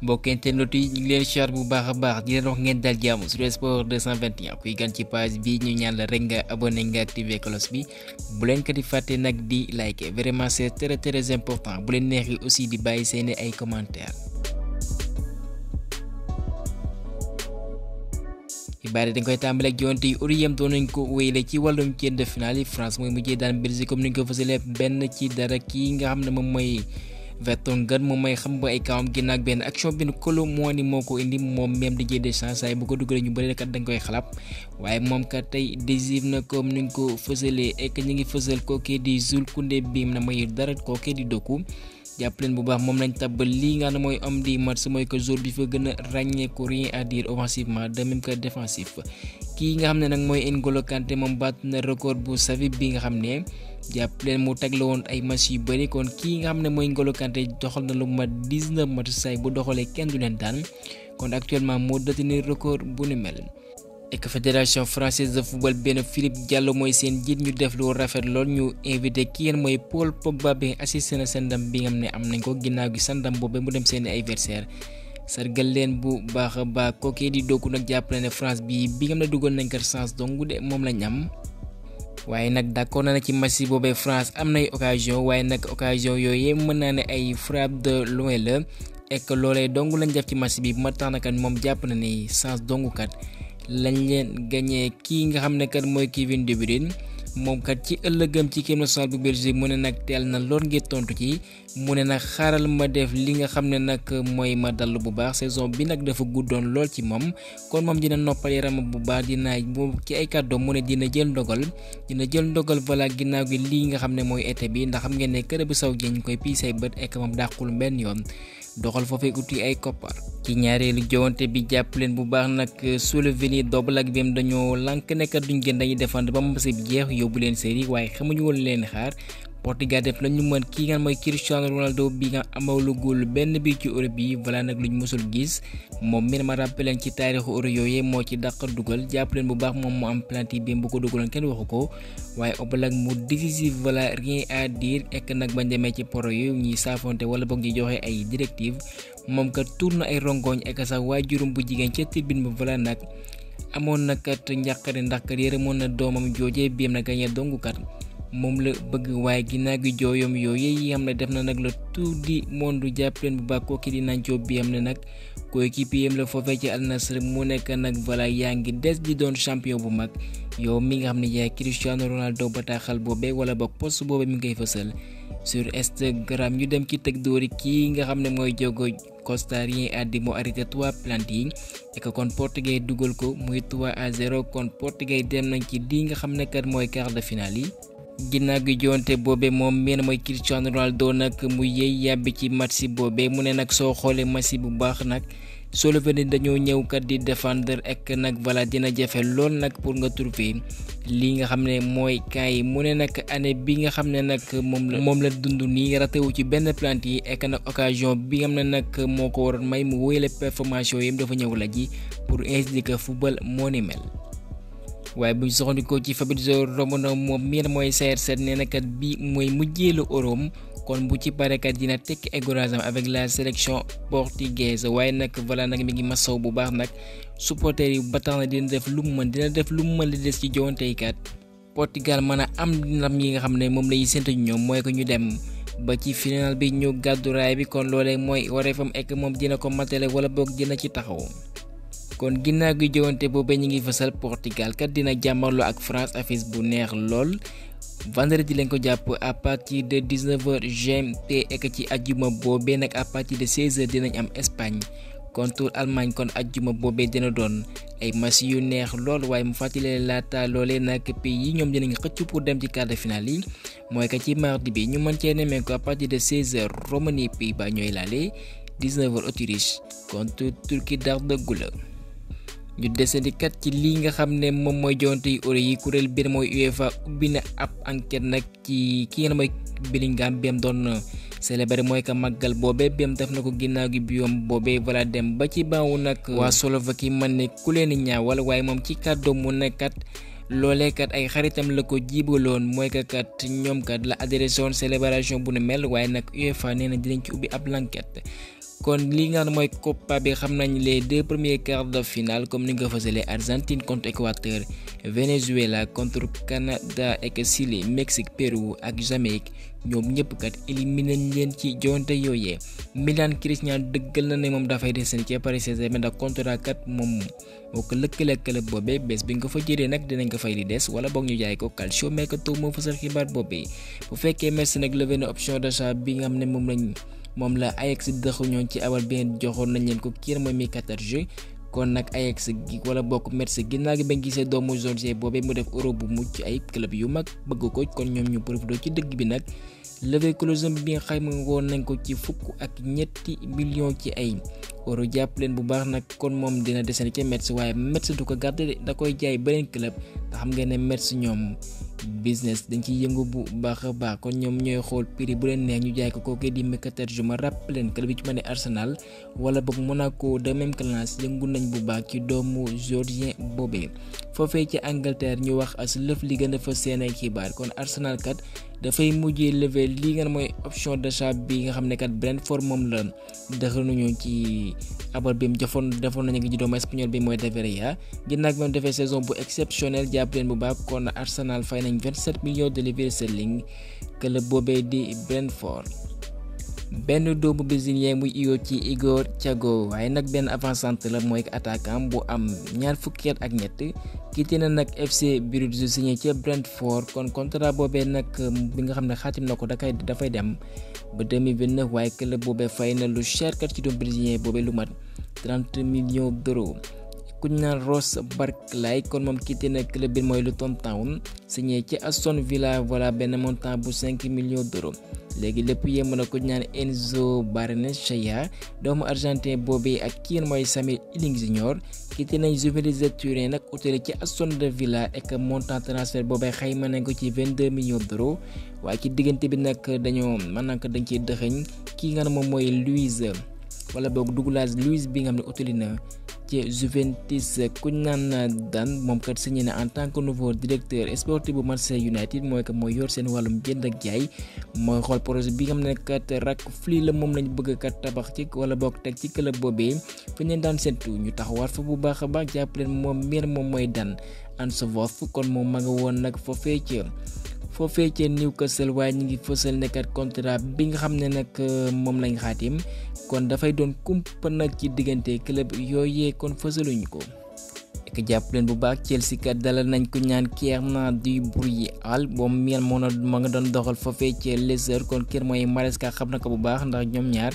mbokk internet yi ñu ngi leen siyaar bu baax a baax di leen wax ngeen dal jàmm sur Sport 221 kuy gan ci page bi ñu ñaan la rek nga abonné nga activé cloche bi bu leen ko di fàtte nag di like vraiment c'est très important bu leen neexee aussi di bàyyi seeni ay commentaires. xibaar yi dañ koy tàmbale ak jonte yi Orient doon nañ ko wéyle ci wàllum quart de finale yi France mooy mujjee daan Belgique comme ni ñu ko fësalee benn ci dara kii nga xam ne moom mooy Vertonghen moom may xam ba ay kawam ginnaaw ak benn action bi Kolo Muani moo ko indi moom même Didier Deschamps saa bu ko dugalee ñu bëri kat dañ koy xalab waaye moom kat tey décisif na comme ni ñu ko fësalee ek ñu ngi fësal kookee di Jules Koundé biim na mayu dara kookee di Doku jàpp leen bu baax moom lañ tabbal lii nga xam ne mooy homme du match mooy que jour bi fa gën a ràññeeku rien à dire offensivement de même que défensif kii nga xam ne nag mooy N'Golo Kanté moom baat na record bu Xavi bi nga xam ne jàpp leen mu teg la woon ay match yu bëri kon kii nga xam ne mooy N'Golo Kanté doxal na lu mat 19 match say bu doxalee kenn du leen daan kon actuellement moo détenir record bu ni mel. ek fédération française de football benn Philippe Diallo mooy seen jiit ñu def lu rafet lool ñu invité ki yéen mooy Paul Pogba bi assisté na seen ndam bi nga xam ne am nañ ko ginnaaw gi sa ndam boobu mu dem seen adversaire sargal leen bu baax a baax kookee di Doku nag jàppale ne France bi nga xam ne duggoon nañ ko chance donc de moom lañ am. waaye nag d'accord na ci match boobee France am nay occasion waaye nag occasion yooyu mën naa ne ay frappe de loin la ek loolee dong lañ def ci match bi bu ma tax na kat moom jàpp na ni chance dong kat lañ leen gagné kii nga xam ne kat mooy Kevin De Bruyne moom kat ci ëllëgam ci équipe nationale bu Belgique mu ne nag teel na lool ngir tontu ci mu ne nag xaaral ma def li nga xam ne nag mooy ma dal bu baax saison bi nag dafa guddoon lool ci moom kon moom dina noppal yaram bu baax dina moom ci ay kàddoom mu ne dina jël ndogal voilà ginnaaw gi lii nga xam ne mooy été bi ndax xam ngeen ne kër bu saw ñu koy piisay bët ek moom dàqul benn yoon doxal foofee uti ay koppar. ci ñaareelu jowante bi jàpp leen bu baax nag Slovénie double ak bem dañoo lànk nekkat duñ gën dañuy défendre ba match bi jeex yóbbu leen série waaye xamuñu woon leen xaar Portugal def lañu mën kii nga mooy Cristiano Ronaldo bi nga amawlugul benn bi ci Europe yi voilà nag luñ mësul gis moom mi ma rappelé ci taarixu Euro yooyu moo ci dàq dugal jàpp leen bu baax moom mu am penalty bi bu ko dugaloon kenn waxu ko waaye Oblak mu décisif voilà rien à dire ek nag bañ demee ci poro yu ñuy saafonte wala boog ñi joxe ay directive moom kat tuur na ay rongoñ ek sax waajurum bu jigéen ca tribune bi voilà nag amoon na kat njàqare ndax kat yërëmoon na doomam joojee biim na gañe dongu kat moom la bëgg waaye ginnaaw gi jooyom yooyu yi xam ne def na nag la tour du monde jàpp leen bu baax kooki di nañ bi xam ne nag coéquipier la foofee ci Al Nassr mu nekk nag voilà yaa ngi des di doon champion bu mag yow mi nga xam ne yaay Cristiano Ronaldo bataaxal boobee wala boog post boobee mi ngi koy fësal sur Instagram ñu dem ci teg dóori kii nga xam ne mooy Diogo Costa rien à dire moo arrêté 3 penalty yi et que kon Portugais dugal ko muy 3-0 kon Portugais dem nañ ci di nga xam ne kat mooy quart de finale yi. ginnaaw gi jonte boobe moom meen mooy Cristiano Ronaldo nag mu yëy yàbbi ci match boobe mu ne nag soo xoolee match bu baax nag Slovénie dañoo ñëw kat di défendre ek nag voilà dina jafe lool nag pour nga trouver lii nga xam ne mooy cas yi mu ne nag année bi nga xam ne nag moom la dund nii ratewu ci benn penalty yi ek nag occasion bi nga xam ne nag moo ko waroon may mu wéyale performance yooyu dafa ñëw la ji pour indiquer football moo ni mel. waaye bu ñu soxandikoo ci Fabrizio Romano moom miin mooy CR7 nee na kat bi mooy mujjeelu Euro kon bu ci parekat dina tekki égoïsme avec la sélection portugaise waaye nag voilà nag mi ngi masaw bu baax nag supporters yi ba tax na dina def lu mu mën li des ci jowanteykat Portugal mën a am ndam yi nga xam ne moom la ñuy séntu ñoom mooy ko ñu dem ba ci final bi ñu gàddu raay bi kon loolee mooy wareefam ek moom dina ko matale wala boog dina ci taxaw. kon ginnaaw gi jowante boobee ñu ngi fësal Portugal kat dina jàmmarloo ak France affiche bu neex lool vendredi lañ ko jàpp à partir de 19h GMT ek ci ajjuma boobee nag à partir de 16h dinañ am Espagne contre Allemagne kon ajjuma boobee dina doon ay match yu neex lool waaye mu fàttali laata loolee nag pays yi ñoom dinañ xëcc pour dem ci quart de finale yi mooy que ci mardi bi ñu mën cee nemee ko à partir de 16h Roumanie Pays-Bas ñooy laale 19h Autriche contre Turquie d'Arda Güler. ñu desandi kat ci lii nga xam ne moom mooy jonte yi Euro yi kuréel biir mooy UEFA ubbi na ab enquête nag ci ki ngeen mooy Bellingham bem doon célébré mooy que màggal boobee bem def na ko ginnaaw gi biyoom boobee voilà dem ba ci baawu nag waa Slovaquie man ne ku leen ñaawal waaye moom ci kàddu mu nekkat loolee kat ay xaritam la ko jiibaloon mooy que kat ñoom kat la adressé woon célébration bu nu mel waaye nag UEFA nee na dinañ ci ubbi ab enquête kon li nga xam mooy Copa bi xam nañ les deux premiers quarts de finale comme ni nga ko fësalee Argentine contre Équateur, Venezuela contre Canada ak Chili, Mexique Pérou ak Jamaïque ñoom ñëpp kat éliminé nañ leen ci jonte yooyee. Milan Skriniar dëggal na ne moom dafay desandi ci Paris Saint-Germain ndax contrat kat moom moo ko lëkkale ak club boobee bés bi nga ko fa jëlee nag dinañ ko fay li des wala boog ñu jaay ko. Calcio Mercato moo fësal xibaar boobee. bu fekkee Metz nag levé na option d'achat bi nga xam ne moom la Ajax dëxu ñoon ci awal bi joxoon nañ leen ko kii mooy Mkhitaryan jeu kon nag Ajax gi wala bokk Metz ginnaaw gi bañ gisee doomu Georgie boobee mu def euro bu mucc ay club yu mag bëgg ko kon ñoom ñu profité ci dëgg bi nag levé clause bi nga xayma woon nañ ko ci $3 millions ci ay euro jàpp leen bu baax nag kon moom dina desandi ci Metz waaye Metz du ko garder da koy jaay beneen club te xam ngeen ne Metz ñoom business dañ ciy yëngu bu baax a baax kon ñoom ñooy xool prix bu leen neex ñu jaay ko kooku di Mkhitaryan ma rappel leen club yi ci mel ne Arsenal wala boog Monaco de même classe yëngu nañ bu baax ci doomu Georgien boobee. foofee ci Angleterre ñu wax as lëf li gën a fa seen ay xibaar kon Arsenal kat dafay mujjee lever li nga mooy option d'achat bi nga xam ne kat Brentford moom la dëxal nañu ci abal bi mu defoon nañu ci doomu espagnol bi mooy De Gea ginnaaw bi mu defee saison bu exceptionnel jàpp leen bu baax kon Arsenal fay nañ 27 millions de livres sterling club boobee di Brentford. benn doomu brésilien muy iyoo ci Igor Thiago waaye nag benn avant-centre la mooy attaquant bu am 20 at ak ñett quitté na nag FC Bruges signé ca Brentford kon contrat boobee nag bi nga xam ne xaatim na ko dafay dem ba 2029 waaye club boobee fay na lu cher kat ci doomu brésilien boobee lu mat 30 millions d'euros. ku ñu naan Ross Barkley kon moom quitté na club bi mooy Luton Town signé ci Aston Villa voilà benn montant bu 5 millions d'euros. léegi lépp yemb na ku ñu naan Enzo Barrenechea doomu argentin boobee ak kii mooy Samuel Ealing Junior quitté nañ Juventus de Turin nag utile ci Aston Villa ak montant transfert boobee xayma nañ ko ci 22 millions d'euros waaye ci diggante bi nag dañoo dañ ciy dëxëñ kii nga ne moom mooy Luis wala boog Douglas Luiz bi nga xam ne utile na ci Juventus ku ñu naan Dan moom kat signé na en tant que nouveau directeur sportif bu Manchester United mooy yor seen wàllum jënd ak jaay mooy xool projet bi nga xam ne kat Ratcliffe la moom lañ bëgg kat tabax ci wala boog teg ci club boobee fi ñu daan séntu ñu taxawaat fa bu baax a baax jàpp leen moom mooy Dan Answorth kon moom ma nga woon nag foofee ca Newcastle waaye ñu ngi fësal nekkat contrat bi nga xam ne nag moom lañ xaatim kon dafay doon kumpa nag ci diggante club yooyee kon fësaluñu ko. ek jàpp leen bu baax Chelsea kat dalal nañ ko ñaan Kiernan Dubrual moom miel moo nga doon doxal foofee ca Leicester kon kër mooy Maresca xam na ko bu baax ndax ñoom ñaar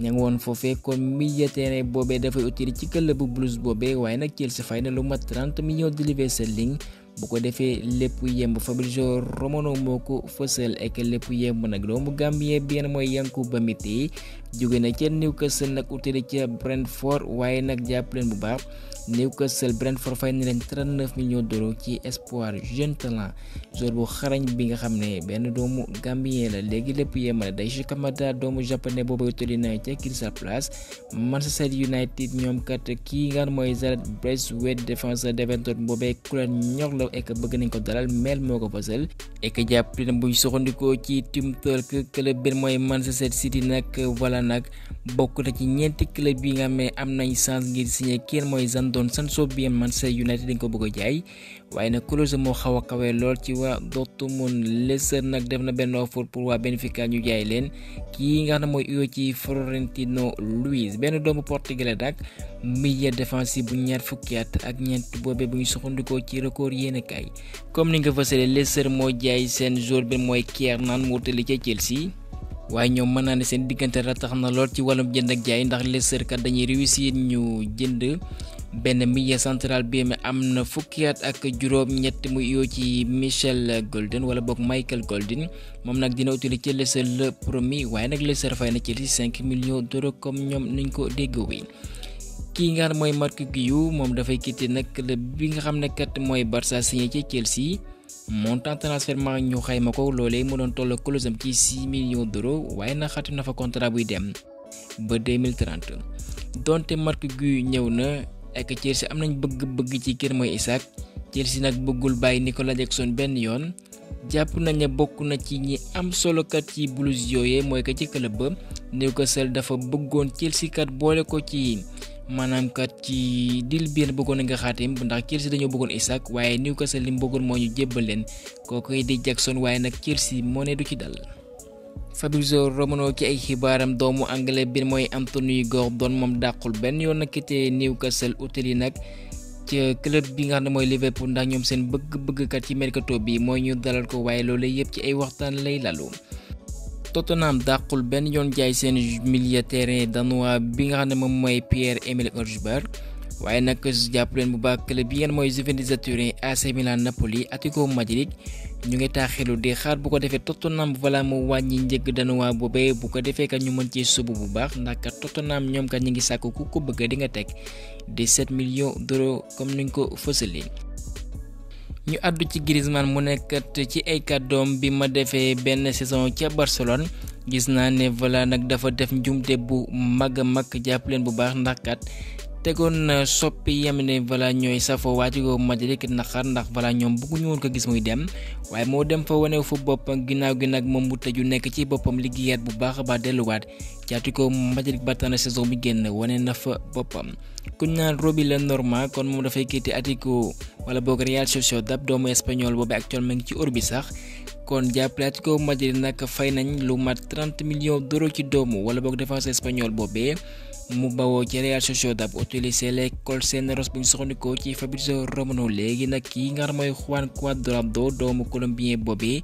ña ngi woon foofee kon milieu terrain boobee dafay utile ci club bu Blues boobee waaye nag Chelsea fay na lu mat 30 millions de livres sterling bu ko defee lépp yemb Fabrizio Romano moo ko fësal ak lépp yemb nag doomu Gambien bi mooy Yankuba Mité jóge na ca Newcastle nag utile ca Brentford waaye nag jàpp leen bu baax Newcastle Brentford fay na leen 39 millions d'euros ci espoir jeune talent joueur bu xarañ bi nga xam ne benn doomu Gambien la léegi lépp yemb na Daisuke Kamada doomu japonais boobu utile na ca Crystal Palace. Manchester United ñoom kat kii nga mooy Gareth Braithwaite défenseur d'Everton boobee ku leen ñor la ek bëgg nañ ko dalal mel moo ko fësal ek jàpp leen buy soxandikoo ci Team Talk club bi mooy Manchester City nag voilà nag bokk na ci ñeenti club yi nga xam ne am nañ chance ngir signé kenn mooy Jadon Sancho bi Manchester United dañ ko bëgg a jaay waaye nag clause moo xaw a kawe lool ci waa Dortmund. Leicester nag def na benn offre pour waa Benfica ñu jaay leen kii nga xam ne mooy uyoo ci Florentino Luis benn doomu portugais nag milieu défensif bu 20 at ak ñeent boobee bu ñu soxandikoo ci record yéenekaay comme ni nga fësalee Leicester moo jaay seen joueur bi mooy Kiernan mu wutali ca Chelsea waaye ñoom mën naa ne seen diggante ratax na lool ci wàllum jënd ak jaay ndax Leicester kat dañuy réussir ñu jënd benn milieu central bi am na 20 at ak juróom-ñett muy yoo ci Michael Golden wala boog Michael Golden moom nag dina utile ci Leicester le premier waaye nag Leicester fay na Chelsea 5 millions d'euros comme ñoom niñ ko déggoo. kii nga xam mooy Marc Guiu moom dafay quitté nag club bi nga xam ne kat mooy Barça signé ci Chelsea montant transfert ma ñu xayma ko loolee mu doon toll clause am ci 6 millions d'euros waaye nag xatim na fa contrat buy dem ba 2030 donte Marc Guiu ñëw na ak Chelsea am nañ bëgg-bëgg ci kër mooy Isaac Chelsea nag bëggul bàyyi Nicolas Jackson benn yoon jàpp nañ ne bokk na ci ñi am solo kat ci Blues yooyee mooy que ci club ba Newcastle dafa bëggoon Chelsea kat boole ko ci maanaam kat ci deal bi bëggoon nga xaatim ndax Chelsea dañoo bëggoon Isak waaye Newcastle li mu bëggoon moo ñu jébbal leen kooku di Jackson waaye nag Chelsea moo ne du ci dal. Fabrizio Romano ci ay xibaaram doomu anglais bi mooy Anthony Gordon moom dàqul benn yoon nag quitté Newcastle utali nag ci club bi nga xam ne mooy Liverpool ndax ñoom seen bëgg-bëgg kat ci mercato bi mooy ñu dalal ko waaye loolu yëpp ci ay waxtaan lay lalu. Tottenham dàqul benn yoon jaay seen milieu terrain danois bi nga xam ne moom mooy Pierre-Emile Højbjerg waaye nag jàpp leen bu baax club yi ngeen mooy Juventus de Turin, AC Milan, Napoli, Atlético Madrid ñu ngi taaxilu di xaar bu ko defee Tottenham voilà mu wàññi njëg danois boobee bu ko defee kat ñu mën ci subu bu baax ndax kat Tottenham ñoom kat ñu ngi sàkk ku ko bëgg di nga teg 17 millions d'euros comme ni ñu ko fësalee. ñu àddu ci Griezmann mu nekkat ci ay kàddoom bi ma defee benn saison ca Barcelone gis naa ne voilà nag dafa def njumte bu mag a mag jàpp leen bu baax ndax kat tegoon na soppi yam ne voilà ñooy safoo Atlético Madrid naqar ndax voilà ñoom bëgguñu woon ko gis muy dem waaye moo dem fa wane fu boppam ginnaaw gi nag moom mu tëju nekk ci boppam liggéeyaat bu baax a baax delluwaat ci Atlético Madrid ba tax saison bi génn wane na fa boppam. kuñ naan Robbie Lenormand kon moom dafay quitté Atlético wala boog Real Sociedad doomu espagnol boobu actuellement ngi ci Europe bi sax kon jàppale Atlético Madrid nag fay nañ lu mat 30 millions d'euros ci doomu wala boog défense espagnol boobee. mu bawoo ci Real Sociedad utilisé les Colchoneros bu ñu soxandikoo ci Fabrizio Romano léegi nag kii nga xam mooy Juan Cuadrado doomu colombien boobee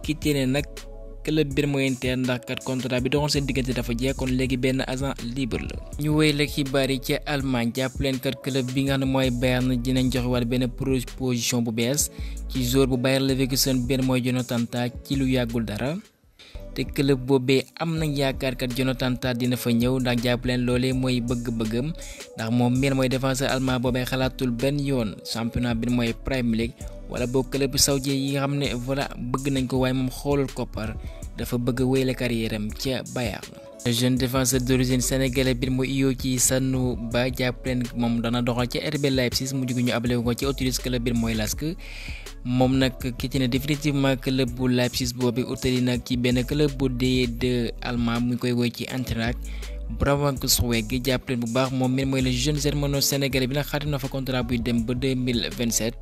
quitté ne nag club bi mooy Inter ndax kat contrat bi doxoon seen diggante dafa jeex kon léegi benn agent libre la. ñu wéy la xibaar yi ca Allemagne jàpp leen kat club bi nga xam ne mooy Bayern dinañ joxe wàll benn proposition bu bees ci joueur bu Bayer Leverkusen benn mooy Jonathan Tah ci lu yàggul dara. te club boobee am nañ yaakaar kat Jonathan Tah dina fa ñëw ndax jàpp leen loolee mooy bëgg-bëggam ndax moom meen mooy défenseur allemand boobee xalaatul benn yoon championnat bi mooy Premier League wala boo club saoudien yi nga xam ne voilà bëgg nañ ko waaye moom xoolul koppar dafa bëgg a wéyale carrière am ca Bayern. le jeune défenseur d'origine sénégalais bi mooy Iyocki Sanou Ba jàpp leen moom dana doxal ca RB Leipzig mu jóge ñu abale ko ci Autriche club bi mooy LASK. moom nag quitté na définitivement club bu Leipzig boobu utali nag ci benn club bu D2 allemand mu koy woy ci Eintracht Braunschweig jàpp leen bu baax moom mi mooy le jeune germano-sénégalais bi nag xaatim na fa contrat buy dem ba 2027.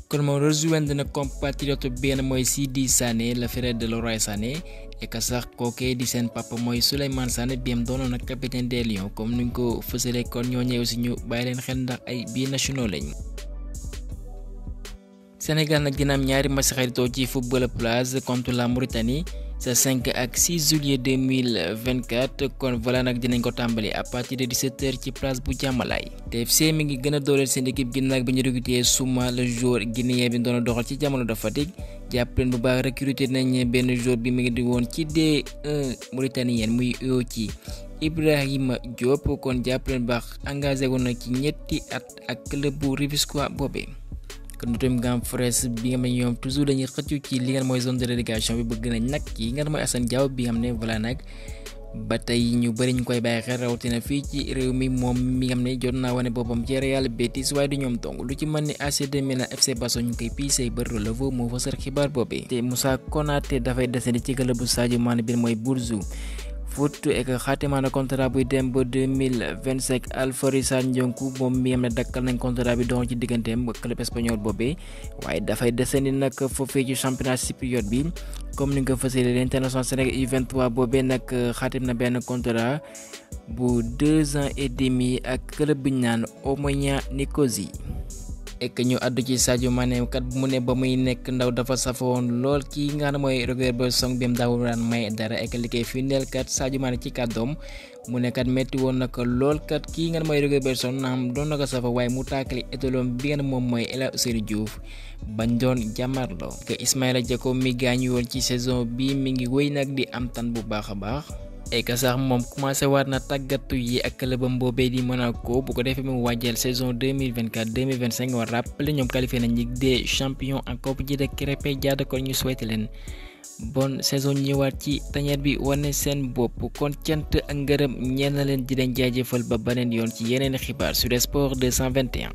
kon moom rejoindre na compatriote benn mooy Sidi Sané le frère de Leroy Sané et que sax kookee di seen papa mooy Souleymane Sané bi am doonoon nag capitaine des Lions comme nuñ ko fësalee kon ñoo ñëw si ñu bàyyi leen xel ndax ay binationaux lañ. Sénégal nag dina am ñaari match xaritoo ci football plage contre la Mauritanie sa 5 ak 6 juillet 2024 kon voilà nag dinañ ko tàmbali à partir de 17h ci place bu Jàmmalaay. TFC mi ngi gën a dooleel seen équipe ginnaaw bi ñu recruté Souma le joueur guinéen bi doon doxal ci jamono de Fatick jàpp leen bu baax recruté nañ benn joueur bi mi ngi di woon ci D1 mauritanien muy Iyocki Ibrahima Diop kon jàpp leen bu baax engagé woon na ci ñetti at ak club bu Rufisquois boobee. kon Nottingham Forest bi nga xam ne ñoom toujours dañuy xëccu ci li nga mooy zone de relégation bi bëgg nañ nag yi nga mooy Assane Diao bi nga xam ne voilà nag ba tey ñu bëri ñu koy bàyyi xel rawatina fii ci réew mi moom mi nga xam ne jot naa wane boppam ci Real Betis waaye du ñoom dong lu ci mën ni AC Milan FC Barcelone ñu koy piisee ba relevo moo fa sar xibaar boobee. te Moussa Konaté dafay desandi ci club bu Sadio Mané bi mooy Bourges Foot et que xaatimaa na contrat buy dem ba 2025 Alfred Ndionkou moom mi am ne dakkal nañ contrat bi doon ci digganteem club espagnol boobee waaye dafay desandi nag foofee ci championnat chypriote bi comme ni nga ko fësalee l'international Sénégal U23 boobee nag xaatim na benn contrat bu 2 ans et demi ak club bi ñu naan Omonia Nicosie. et que ñu àddu ci Sadio Mané kat mu ne ba muy nekk ndaw dafa safoon lool kii nga xam ne mooy Roberto Song bi mu daawul may dara et que li koy firndeel kat Sadio Mané ci kàddoom mu ne kat metti woon na ko lool kat kii nga xam ne mooy Roberto Song naam doon na ko safa waaye mu tàkkali étoloom bi nga xam ne moom mooy El Hadji Ousseynou Diouf bañ doon jàmmarloo. que Ismaïla Jakobs mi gaañu woon ci saison bi mi ngi wéy nag di am tan bu baax a baax. et que sax moom commencé waat na tàggatu yi ak clubam boobee di Monaco bu ko defee mu wàjjal saison 2024-2025 war rappelé ñoom qualifié nañ Ligue des champions en Coupe de Krépin Diatta kon ñu souhaité leen bonne saison ñëwaat ci tañeer bi wane seen bopp kon cant ak ngërëm ñeen na leen di leen jaajëfal ba beneen yoon ci yeneen xibaar sur Sport 221.